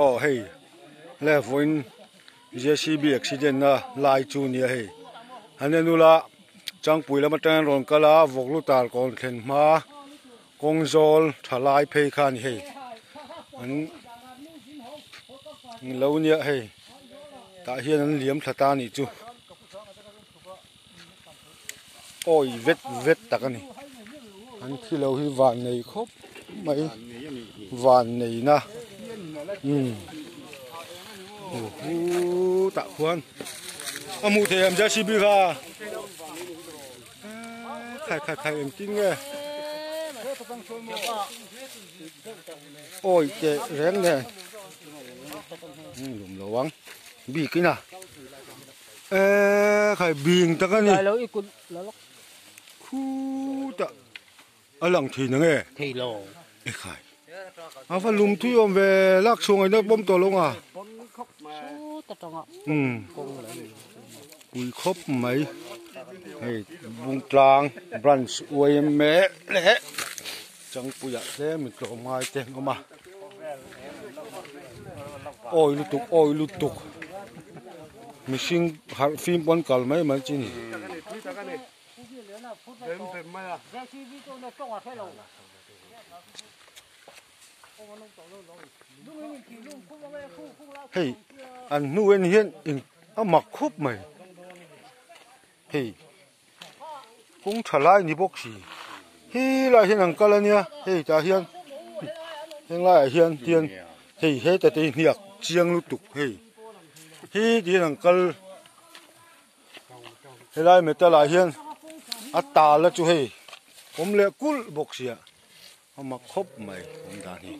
Aw hei le vawiin J_C_B accident na lai chu nia hei an en ula changpui lam atangin rawn kal a vawk lu tar kawn thlen hma kawng zawl tha lai phei kha a ni hei an lo nia hei tah hian an liam thla ta a nih chu awi vet vet tak a ni an thi lo hi van nei khawp mai van nei na umm hu tah khuan a hmuh theih em jcb kha khai khai khai engtin nge awi teh reng nen lum lo ang bik in a. Eee khai bing tak a ni. Lo i kut la lawk. Khutah a lang thin ang e. Thei lo. E khai. A va lum thui awm ve lak chhuah ngaihna pawm tawh lo nga. Chut atanga. Um. Pui khawp mai. Hei Bungtlang branch UIMA leh Changpuiah tlem in tlawm ngai te an awm a. Awi lutuk awi lutuk mihring harh fim pawn kal mai mai chi ni. Hei an hnu en hian eng a mak khawp mai hei. Kawng tha lai ni bawk si he lai hian an kal ania hei tah hian heng laiah hian hian hei heta te hi hniak chiang lutuk hei hi ti hian an kal helai metal ah hian a tal a chu hei awm leh kulh bawk sia a mak khawp mai awm dan hi.